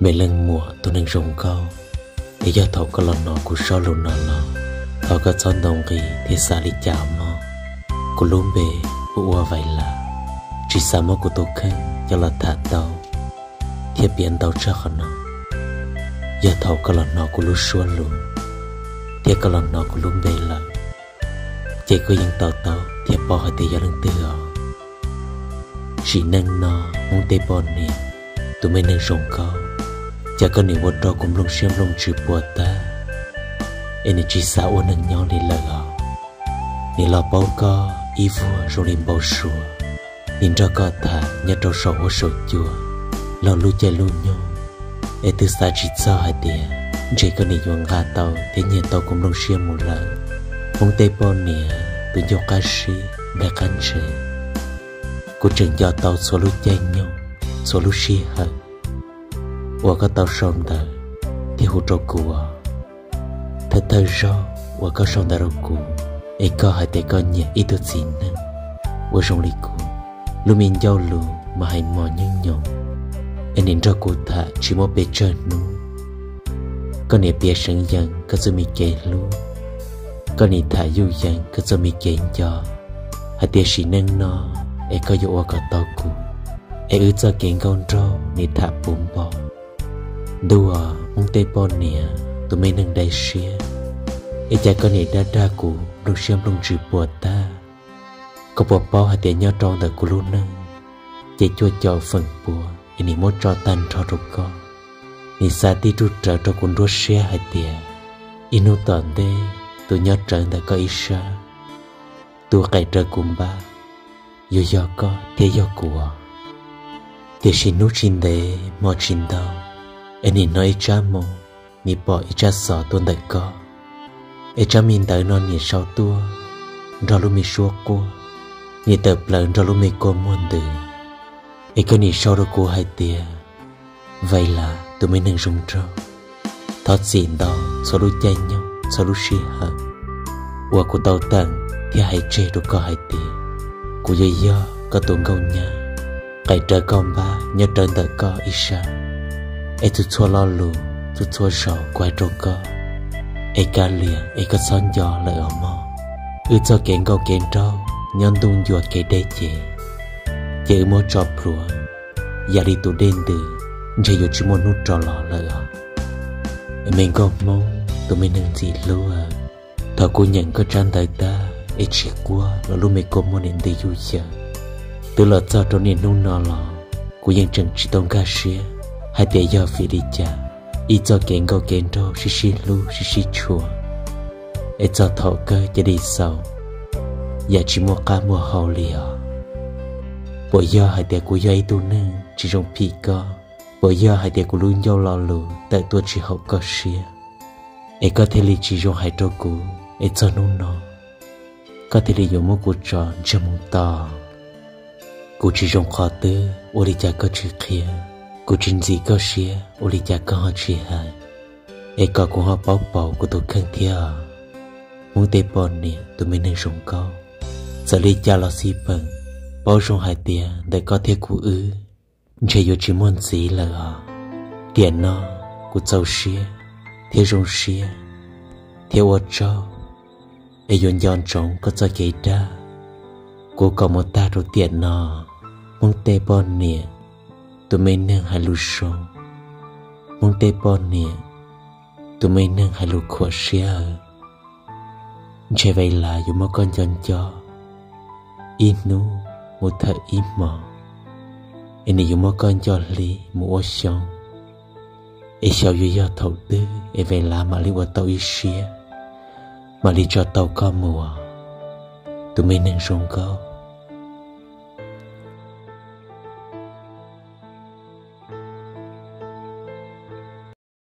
Me leej muam tus neeg zoo nkauj, es yog thaum koj los hnov kuv zaj lus no los, thov koj txhob ntaus nqi thiab xav li cas mog. Kuv lub npe hu ua Vais Las, tsis xav muab kuv tus kheej coj los tham ntau thiab piav ntau tshaj qhov no. Yog thaum koj los hnov kuv lub suab lus thiab koj los hnov kuv lub npe lawm, ces koj yeej to taub thiab paub hais tias yog leej twg os. Sim neej no, Hmoob tej poj niam, tus me neeg zoo nkauj, cas koj nim ua rau kuv nplooj siab nplooj ntsws puas tag, es nim tsis xav ua neeg nyob li lawm os. Nim los paub koj ib vuag zoo li npau suav, nim nrog koj tham nyob rau saum huab saum cua, laug lub caij lub nyoog, es twb xav tsis txog hais tias ntshe koj nim yuav nqa tau thiab nyiag tau kuv nplooj siab mus lawm. Hmoob tej poj niam, tus ncauj qab sib nplaig qab ntshe, kuv tseem nco tau txhua lub caij nyoog, txhua lub sij hawm uas koj tau sau ntawv thiab hu rau kuv os. Thawj thawj zaug uas koj sau ntawv rau kuv, es koj hais tias koj nyiam ib tug txiv neej uas zoo li kuv, lub me ncauj lus mas hais mos nyuj nyoos, es nim nrog kuv tham tsis muaj pes tsawg hnub, koj nim piav seev yees koj txoj me kev hlub, koj nim tham yuj yees koj txoj me kev nco, hais tias sim neej no es koj yuav ua kom tau kuv, es wb txoj kev nkauj nraug nim tham puv npo. Ntuj aw, Hmoob tej poj niam, tus me neeg dai siab, es cas koj nim dag dag kuv nplooj siab nplooj ntsws puas tag. Koj puas paub hais tias nyob rau ntawm kuv lub neej, ces cuaj caum feem pua es nim muab tso tag nrho rau koj. Nim xav tib ruj rawv rau kuv nruab siab hais tias ib hnub tom ntej tus nyob rawv ntawm koj ib sab, tus qaim rawv kuv npab, yuav yog koj thiab yog kuv. Tiam sis hnub tsis ntev hmo tsis ntau, es nim hnov ib tsab moo, nim pom ib tsab xov tuaj ntawm koj, es tsab me ntawv no nim sau tuaj nrog lub me suab quaj, nim tawm plaws nrog lub me kua muag ntws, es koj nim sau rau kuv hais tias, Vais Las, tus me neeg zoo nraug, thov txim ntau txhua lub caij nyoog txhua lub sij hawm uas kuv tau teem thiab hais tseg rau koj hais tias kuv yuav yog koj tus nkauj nyab, qaim rawv koj npab nyob rawv ntawm koj ib sab, es txhua txhua lo lus, txhua txhua zaus kuv hais rau koj, es kav liam es koj txhob nco lawm os mog. Wb txoj kev nkauj kev nraug nyob ntuj ncua kev deb ces, ces wb muab tso plhuav yam li tus dej ntws, ntshe yuav tsis muaj hnub rov los lawm os. Es me nkauj Hmoob, tus me neeg ntxim hlub, thaum kuv nyeem koj tsab ntawv tag es tsis quaj los lub me kua muag nim ntws yuj yawm, twb los txog rau niaj hnub no los kuv yeej tseem tsis tau nkag siab hais tias yog vim li cas ib txoj kev nkauj kev nraug sib sib hlub sib sib tshua, es txog thaum kawg cia li xaus yam tsis muaj qab muaj hau li os. Puas yog hais tias kuv yog ib tug neeg tsis zoo phim koj? Puas yog hais tias kuv lub ncauj lo lus tawm tuaj tsis haum koj siab, es koj thiaj li tsis zoo hais rau kuv, es txog hnub no koj thiaj li yuav muab kuv tso ntsiag mus to? Kuv tsis zoo qhov twg ua li cas koj tsis qhia, kuv tsis ntxim koj siab ua li cas koj ho tsis hais, es kom kuv ho paub pauv kuv tus kheej thiab. Hmoob tej poj niam, tus me neeg zoo nkauj, txawm li cas los xij peem, paub zoo hais tias ntawm koj thiab kuv wb ntshe yuav tsis muaj ntxiv lawm os. Tiam no kuv txaus siab thiab zoo siab thiab ua tsaug, es yuav nco ntsoov koj txoj kev dag. Kuv kom mus tag rau tiam no. Hmoob tej poj niam, tus me neeg hais lus zoo, Hmoob tej poj niam, tus me neeg hais lus khuam siab, ntshe Vais Las yuav muab koj nco nco ib hnub mus thawm ib hmo, es nws yuav muab koj nco hli mus ua xyoo, es xyov yuav yog thaum twg es Vais Las mam li ua tau ib siab, mam li tso tau koj mus. Tus me neeg zoo nkauj,